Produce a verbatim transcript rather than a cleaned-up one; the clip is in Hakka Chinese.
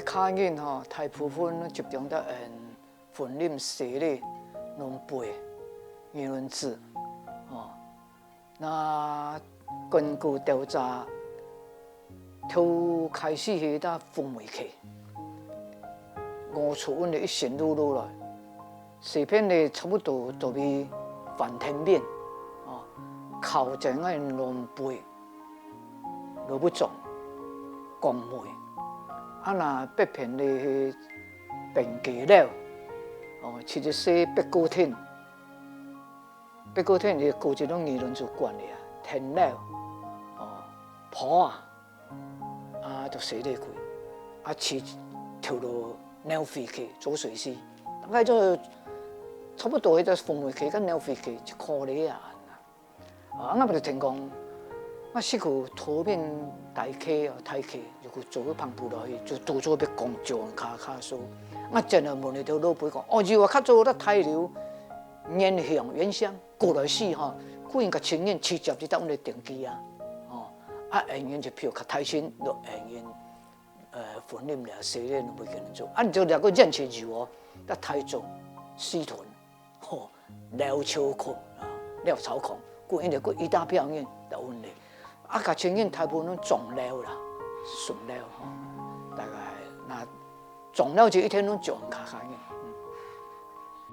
客人吼，大部分集中在𫣆雲林西螺、崙背、二崙子，吼。那根據調查，頭開始係在雲尾溪，𠊎厝𫣆个一線路落來， 西片呢差不多都比翻天面，哦，靠近个崙背、蘿蔔庄、光尾，啊那北片呢係平溪寮，哦，七十四八股亭，八股亭个古蹟攏二崙子管个啊，天寮，哦，埔仔， 啊，就西螺區，啊，去頭路鳥飛去做水師，大概就差不多迄隻紅梅溪跟鳥飛去一公里啊。啊，𠊎就聽講，𠊎識去桃園大溪哦，大溪就去做去澎湖落去，就拄做要講石安卡卡說。𠊎正來問一條老輩講，哦，有啊，較早在大樓原鄉原鄉過來時吼，居然甲親人直接去到阮个登記啊，吼。 啊，演員就譬如較大型，就演员，呃，雲林了，西螺都袂跟人做。啊，你就了个演员有哦，到台中、西屯，吼，廖超孔啊，廖超孔，故因为个一大票人到阮咧。啊，甲亲人大部分拢中寮啦，顺寮吼，大概那中寮就一天拢上卡卡人。